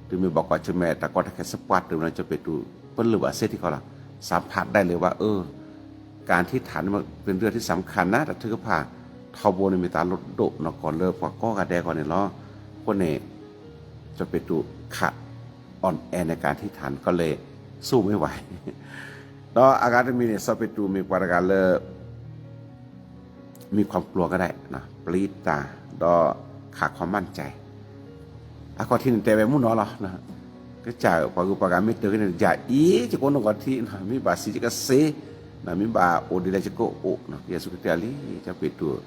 တုၤမ့ၢ်ဘၣ်ကွၢ်ဆၢၣ်မဲာ်တၢ်ကီတၢ်ခဲစ့ၢ်ကီးတုၤလၢစီၤပ့းတရူး ပလၢၢ်ဘၣ်စ့ၢ်ကီးလီၤ, สัมผัสได้เลยว่า เออ การอธิษฐานนี่มันเป็นเรื่องที่สำคัญนะ တၢ်ထုကဖၣ်ထီဘိန့ၣ်မ့ၢ်တၢ်လိၣ်ဒိၣ်နီၢ်ကီၢ်လၢပှၤကိးဂၤဒဲးအဂီၢ်န့ၣ်လီၤ. အဃိန့ၣ် စီၤပ့းတရူး ขาด อ่อนแอในการอธิษฐาน ก็เลยสู้ไม่ไหว ဒီးအဂၤတမံၤန့ၣ် စီၤပ့းတရူးမ့ၢ်ပှၤတဂၤလၢ มีความกลัวก็ได้ ပျံၤတၢ် ဒီး ขาดความมั่นใจ အခီၣ်ထံးန့ၣ်တဲဝဲမုၢ်နီၤလီၤ, ကစၢ်ဧၢ ပှၤဂုၤပှၤဂၤမ့ၢ်တၢၤက့ၤန့ၣ် ယၤအံၤ ယကအိၣ်နီၢ်ကီၢ်ထံး, မ့ၢ်ဘၣ်စံး ယကစ့, မ့ၢ်ဘၣ်အိၣ်ဒ်လဲၣ် ယကအိၣ်, ကစၢ်ယ့ၣ်ၡူးခရံာ်တဲအီၤလံ, စီၤပ့းတရူး,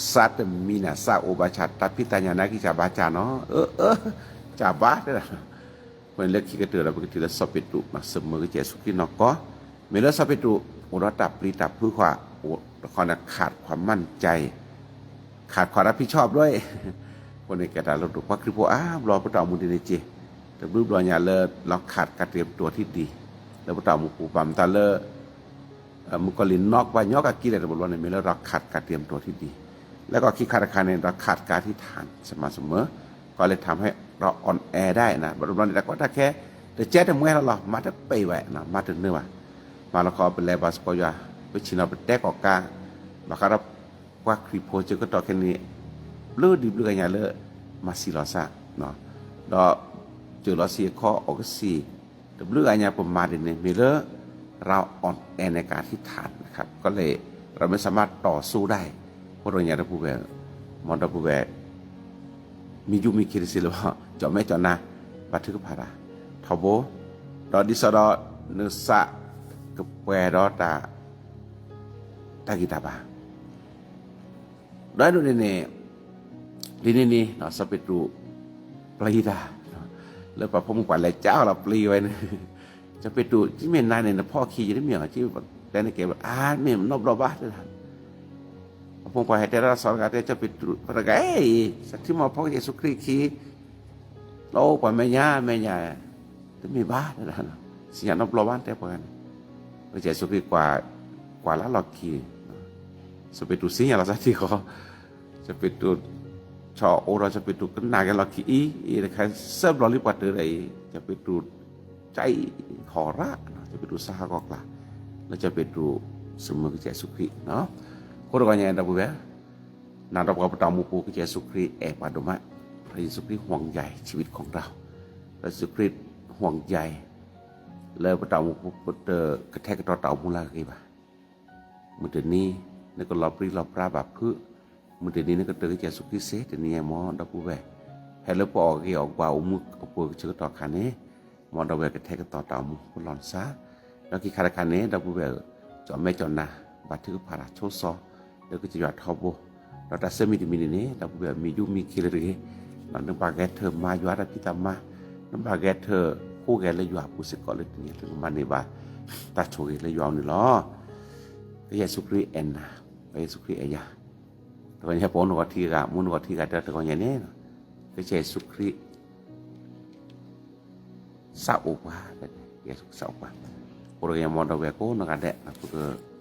သးတမံၤနၤ သးအိၣ်ဘၣ်ဆၣ် တၢ်ဖံးတၢ်ညၣ်နာ်က့ၤ ကစၢ်ဘါစၢ်နီၤ, အၢ အၢ ကစၢ်ဘါတဲဒၣ် အဃိန့ၣ်လၢခံကတၢၢ်ဒီး ပကထံၣ်လၢစီၤပ့းတရူး မၤစၢၤမုၢ်ကစၢ်ယ့ၣ်ၡူးခရံာ်နီၢ်ကီၢ်, မ့ၢ်လၢစီၤပ့းတရူး အိၣ်ဒီးတၢ်ပျံၤတၢ်ဖုးဃီ, တခီန့ၣ် ขาดความมั่นใจ, ขาดความรับผิดชอบด้วย, အဃိန့ၣ်ကဲတၢ်လိၣ်ဒိၣ် ပှၤခရံာ်ဖိအါဘျီ ပတၢ်အိၣ်မူဒ်န့ၣ်က့ၤ, တဘျုးဘျီညါလၢ เราขาดการเตรียมตัวที่ดี, လၢပတၢ်အိၣ်မူပူၤ ဘၣ်မတၤလၢ မုၣ်ကီၤလံၢ်နီၣ်ပှၤညီကက့ၤလဲၣ်တဘျီဘျီန့ၣ် မ့ၢ်လၢ เราขาดการเตรียมตัวที่ดี, လၢကီၢ်ခံခါတခါန့ၣ် เราขาดการอธิษฐานสม่ำเสมอ ก็เลยทำให้เราอ่อนแอได้ ဘၣ်တဘျီန့ၣ် တၢ်ကီတၢ်ခဲ တကဲတမှဲလီၤလီၤ မၤတပ့ၤဝဲ မၤတနၢၤဘၣ်, မၤလီၤခီပလဲၤဘၣ်စ့ၢ်ကီးယွၤ, ပဆ့ၣ်နီၤပတဲကီၢ်ကး, ဘၣ်ဃးဒီး ပှၤခရံာ်ဖိစ့ၢ်ကီးခဲကနံၣ်, ဘျုးဒံးဘျုးဂၤညါလၢ မၤစံၣ်လီၤစၢ်, ဒီး စၢၤလီၤဆံးအခီၣ်အီၣ်ကစံၣ်, တဘျုးဂၤညါပမၤဒ်န့ၣ် မ့ၢ်လၢ เราอ่อนแอในการอธิษฐานนะครับ ก็เลย เราไม่สามารถต่อสู้ได้ အဃိတဂီၤညါဒီပုၢ်ဝဲၢ်, မ်ဒီပုၢ်ဝဲၢ် မ့ၢ်ယူးမ့ၢ်ခ့တစ့လၢၤဘၣ်, ကၠီၣ်မဲကၠီၣ်နါ ဘါထုကဖၣ်တၢ် ထီဘိ, ဒီးဒ်သိးဒီး နသးကပှဲၤဒီးတၢ် တၢ်ဂံၢ်တၢ်ဘါ ဒီးဒ်န့ၣ်န့ၣ်, ဒ်န့ၣ်န့ၣ် စီၤပ့းတရူး ပျံၤတၢ်, လၢပှၤဖိမုၣ်ပှၤလဲၤကၢအီၤလီၤ ပျံၤဝဲန့ၣ်, စီၤပ့းတရူး ကမ့ၢ်နၤန့ၣ် နဖီၣ်ခံယတမ့ၢ်အီၤ ကတဲနကဲ အါမ့ၢ်နီတဘျီဘၣ်တဲဒၣ်, ပှၤဖိမုၣ်ပှၤဟဲတဲဒၣ်စီၤတဂၤတဲ စီၤပ့းတရူး ပှၤတဂၤအံၤ စးထံမီၢ်ဖီကစၢ်ယ့ၣ်ၡူးခရံာ်ခံ လီၤအိၣ်ပှၤမဲာ်ညါမဲာ်ညါ, တမ့ၢ်ဘၣ်တဲဒၣ်, စံၣ်ညီၣ်နီတဘျီဘၣ်တဲပှၤဂၤန့ၣ်, ပကစၢ်ယ့ၣ်ၡူးခရံာ် ကွၢ်လၢလီၢ်ခံန့ၣ်, စီၤပ့းတရူးစံၣ်ညီၣ်လီၤစၢ်ထံဃီ, စီၤပ့းတရူး ဆီအိၣ်ဒီး စီၤပ့းတရူးကနၣ်က့ၤလီၢ်ခံအံၤ အံၤတခါ သၢဘျီလံပှၤတၢၤဒီးအံၤ စီၤပ့းတရူး ကဟီၣ်ရၣ်, စီၤပ့းတရူးစးဟးဂီၤကျါ, လၢစီၤပ့းတရူး စၢၤမုၢ်ကစၢ်ယ့ၣ်ၡူးခရံာ်, အဃိတဂီၤညါဒီပုၢ်ဝဲၢ်, နၤဒီးပှၤပတၢ်အိၣ်မူပူၤ ကစၢ်ယ့ၣ်ၡူးခရံာ်အဲၣ်ပှၤဒိၣ်မး, พระเยซูคริสต์ห่วงใยชีวิตของเรา, พระเยซูคริสต์ห่วงใย လၢပတၢ်အိၣ်မူပူၤ ပတကထဲကတီၤတၢ်အိၣ်မူလၢအဂ့ၤဘၣ် မုၢ်တနံၤ နကလီၤပြံလီၤပြါဘၣ်ဖုး, မုၢ်တနံၤ နကတၢၢ်ကစၢ်ယ့ၣ်ၡူးခရံာ်စ့တနံၤအံၤ မ်ဒီပုၢ်ဝဲၢ်, ဖဲလၢပအီၣ်ဂ့ၤအီၣ်ဘှီအအိၣ်မူအပူၤဆၢကတီၢ်ခါန့ၣ်, မ်ဒီပုၢ်ဝဲၢ်ကထဲကတီၤတၢ်အိၣ်မူပလီၢ်နသး, ဒီးခံခါတခါန့ၣ် ဒီပုၢ်ဝဲၢ်ဧၢ, ကၠီၣ်မဲကၠီၣ်နါ, ဘါထုကဖၣ်တၢ်ဆိစီ လၢကစၢ်ယွၤထီဘိ, ဒီးတၢ်ဆၢမံၤတမံၤန့ၣ်န့ၣ် ဒီပုၢ်ဝဲၢ်မ့ၢ်ယူးမ့ၢ်ခ့လၢတဂ့ၤ, နဘၣ်ဂဲၤထၢၣ်မၤယွၤတၢ်ဖံးတၢ်မၤ, နဘၣ်ဂဲၤထၢၣ်ဃိဂဲၤလၢယွၤအပူၤစ့ၢ်ကီးလၢတနံၤအံၤ နကမၤန့ၢ်ဘၣ် တၢ်ဆိၣ်ဂ့ၤလၢယွၤအအိၣ်န့ၣ်လီၤ. ကစၢ်ယ့ၣ်ၡူးခရံာ်အဲၣ်နၤ, ကစၢ်ယ့ၣ်ၡူးခရံာ်အဲၣ်ယၤ, တဂီၤညါပအိၣ်နီၢ်ဂီၤထံဂၤ မူနီၢ်ဂီၤထံဂၤတဲတဂီၤညါန့ၣ်, ကစၢ်ယ့ၣ်ၡူးခရံာ် သးအိၣ်ပှၤ, ကစၢ်ယ့ၣ်ၡူးခရံာ်သးအိၣ်ပှၤ, အိၣ်တဂီၤညါမ်ဒီပုၢ်ဝဲၢ်ကိးနီၢ်ဂၤဒဲး ပက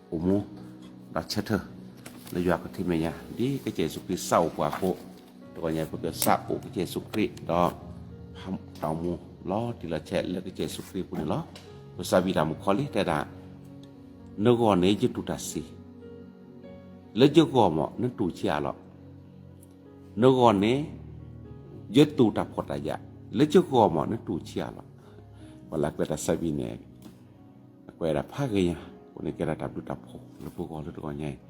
အိၣ်မူ ဒီးဆၢထၢၣ် လၢယွၤခီၣ်ထံးမဲာ်ညါ ဒ်ကစၢ်ယ့ၣ်ၡူးခရံာ်သးအိၣ်ပှၤအဃိ, တဂီၤညါပကသးအိၣ်ကစၢ်ယ့ၣ်ၡူးခရံာ်ဒီး တၢ်အိၣ်မူလီၤတံၢ်လီၤဆဲးလၢကစၢ်ယ့ၣ်ၡူးခရံာ်အပူၤန့ၣ်လီၤ. ပစံးဘၣ်တၢ်မုၣ်ကီၤလံၢ်တဲဒၣ်, နဂီၢ်န့ၣ်ယတူၢ်တၢ်စံး, လၢယဂီၢ်မး နတူၢ်ဆံးအါလီၤ. နဂီၢ်န့ၣ် ယတူၢ်တၢ်ဖှီၣ်တၢ်ယာ်, လၢယဂီၢ်မး နတူၢ်ဆံးအါလီၤ. ပှၤလၢအကွဲးတၢ်သးဘံၣ်န့ၣ် အကွဲးဒၣ်ဖးဂ့ၤညါ, အဃိန့ၣ်ကဲဒၣ်တၢ်ဘျုးတၢ်ဖှိၣ်လၢပဂီၢ်လၢတဂီၤညါအံ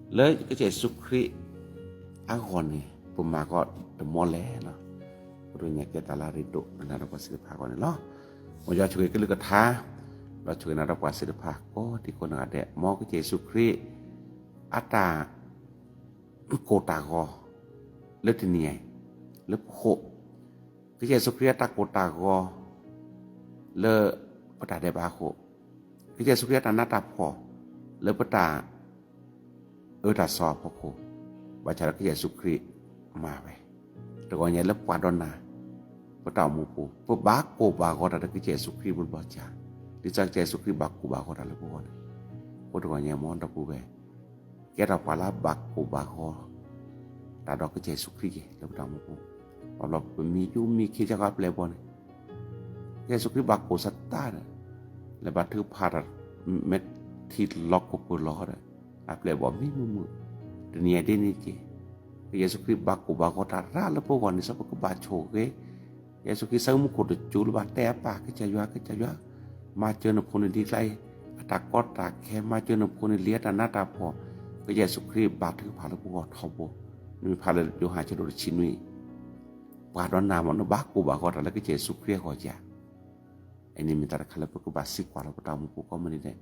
ၤ, လၢကစၢ်ယ့ၣ်ၡူးခရံာ်အဂီၢ်န့ၣ် ပမၤကီးတမီလဲၣ်လီၤ. အဃိတဂီၤညါကဲတၢ်လၢအရ့ဒိၣ်လၢနၤဒီးပှၤသ့ၣ်တဖၣ်အဂီၢ်န့ၣ်လီၤ. မ်ယွၤဆိၣ်ဂ့ၤကလုၢ်ကထါ, ဒီးဆိၣ်ဂ့ၤနၤဒီးပှၤသ့ၣ်တဖၣ်ကိးဒံကိးနီၢ်ဂၤဒဲး, မ်ကစၢ်ယ့ၣ်ၡူးခရံာ် အတၢ် ကိၢ်တၢ်ဂီၤ လၢတနံၤအံၤ လၢပဃိ, ကစၢ်ယ့ၣ်ၡူးခရံာ်အတၢ်ကိၢ်တၢ်ဂီၤ လၢပတၢ်ဒဲးဘးအဃိ, ကစၢ်ယ့ၣ်ၡူးခရံာ်အတၢ်နးတၢ်ဖှီၣ် လၢပတၢ် အၢတၢ်စီအဖီခိၣ်, ဘၣ်ဆၣ်ဒီးကစၢ်ယ့ၣ်ၡူးခရံာ်မၤဝဲ, တဂီၤညါလၢပှၤဒီးနၤ, ပတၢ်အိၣ်မူပူၤ ပဘၣ်ကိၢ်ဘၣ်ဂီၤတၢ်ဒီးကစၢ်ယ့ၣ်ၡူးခရံာ်တဘျီဘျီကၢ်, ဒ်သိးကစၢ်ယ့ၣ်ၡူးခရံာ်ဘၣ်ကိၢ်ဘၣ်ဂီၤတၢ်လၢပဂီၢ်န့ၣ်, အဃိတဂီၤညါမ်ဒီပုၢ်ဝဲၢ်, ကဲထီၣ်ပှၤလၢအဘၣ်ကိၢ်ဘၣ်ဂီၤ တၢ်ဒီးကစၢ်ယ့ၣ်ၡူးခရံာ်က့ၤ လၢပတၢ်အိၣ်မူပူၤ, ဘၣ်ဘျီပမံယူမံခ့ဆၢကီးအပျဲၢ်အဘီၣ်န့ၣ်, ကစၢ်ယ့ၣ်ၡူးခရံာ်ဘၣ်ကိၢ်စၢ်တၢ်ဒီး, လဲၤဘၣ်ထုကဖၣ်တၢ်, မဲာ်ထံလီၤခိၣ်ပၢၢ်လီၤဒီး, အပျဲၢ်အဘီၣ်မံမုာ်မုာ်, တနံၤအံၤဒ်န့ၣ်က့ၤ, ကစၢ်ယ့ၣ်ၡူးခရံာ်ဘၣ်ကိၢ်ဘၣ်ဂီၤတၢ်ရၣ်လၢပဂီၢ်န့ၣ် စ့ၢ်ပကဘၣ်ဆိၣ်ဂ့ၤ, ကစၢ်ယ့ၣ်ၡူးခရံာ်ဆၢမူခိၣ်တစိၤလၢဘၣ်တဲအပၢ် ကစၢ်ယွၤ ကစၢ်ယွၤ, မၤစၢၤနဖိန့ၣ်ဒ်ကျါအံၤ, အတၢ်ကီတၢ်ခဲ မၤစၢၤနဖိန့ၣ်လံအတၢ်နးတၢ်ဖှီၣ်, ကစၢ်ယ့ၣ်ၡူးခရံာ်ဘၣ်ထုကဖၣ်လၢပဂီၢ်ထီဘိ, နမ့ၢ်ဖးလၢယိၤဟၣ်ဆၢဒိၣ်တဆံနွံ, ပှၤဒီးနၤမ့ၢ်နဘၣ်ကိၢ်ဘၣ်ဂီၤတၢ်လၢကစၢ်ယ့ၣ်ၡူးခရံာ်အဂီၢ်ကၢ် အန့ၣ်မ့ၢ်တၢ်တခါလၢပကဘၣ်စံးကွၢ်လီၤပတၢ်အိၣ်မူပူၤကိးမုၢ်နံၤဒဲး,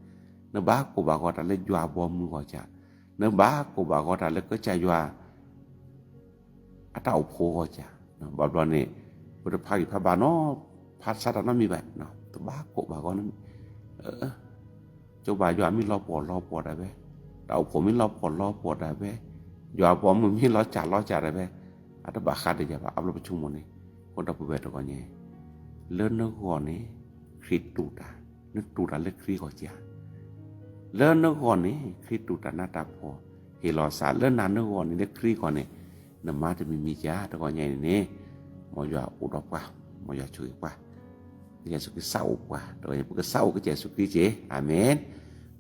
နဘၣ်ကိၢ်ဘၣ်ဂီၤတၢ်လၢယွၤအဘီအမုၢ်အဂီၢ်ကၢ်, နဘၣ်ကိၢ်ဘၣ်ဂီၤတၢ်လၢကစၢ်ယွၤ အတၢ်အိၣ်ဖှိၣ်အဂီၢ်ကၢ်, ဘၣ်ဘျီန့ၣ်, ပတဖးဂံၢ်ဖးဘါနီၤ, ဖးစးတၢ်နီတမံၤဘၣ်, တဘၣ်ကိၢ်ဘၣ်ဂီၤန့ၣ်, ကၠိဘၣ်ယွၤမ့ၢ်လီၤပှီၢ်လီၤပှီၢ်ဒၣ်ဝဲ, တၢ်အိၣ်ဖှိၣ်မ့ၢ်လီၤပှီၢ်လီၤပှီၢ်ဒၣ်ဝဲ, ယွၤအဘီအမုၢ်မ့ၢ်လီၤစၢ်လီၤစၢ်ဒၣ်ဝဲ, အတဘၣ်ဃးဒီးယၤဘၣ် အဘျီပဆိကမိၣ်န့ၣ်, အဃိဒီပုၢ်ဝဲၢ်တဂီၤညါ, လၢနဂီၢ်န့ၣ်, ခရံာ်တူၢ်တၢ်, နတူၢ်တၢ်လၢခရံာ်အဂီၢ်ကၢ် လၢနဂီၢ်န့ၣ် ခရံာ်တူၢ်တၢ်နးတၢ်ဖှီၣ်, ဟ့ၣ်လီၤစၢ်လၢနၤနဂီၢ်န့ၣ် လၢခရံာ်အဂီၢ်န့ၣ်, နမၤတမံၤမံၤကၢ် တဂီၤညါအံၤန့ၣ်, မ်ယွၤအိၣ်ဒီးပှၤ, မ်ယွၤဆိၣ်ဂ့ၤပှၤ, ကစၢ်ယ့ၣ်ၡူးခရံာ်စးအိၣ်ပှၤ, တဂီၤညါပကစးအိၣ်ကစၢ်ယ့ၣ်ၡူးခရံာ်က့ၤ, အၤမ့ၣ်,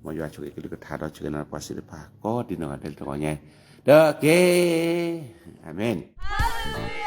မ်ယွၤဆိၣ်ဂ့ၤကလုၢ်ကထါဒီးဆိၣ်ဂ့ၤနၤပှၤစ့ၢ်တဖၣ် ကိးဒံနီၢ်ဂၤဒဲးလၢတဂီၤညါ, တက့ၢ်, အၤမ့ၣ်.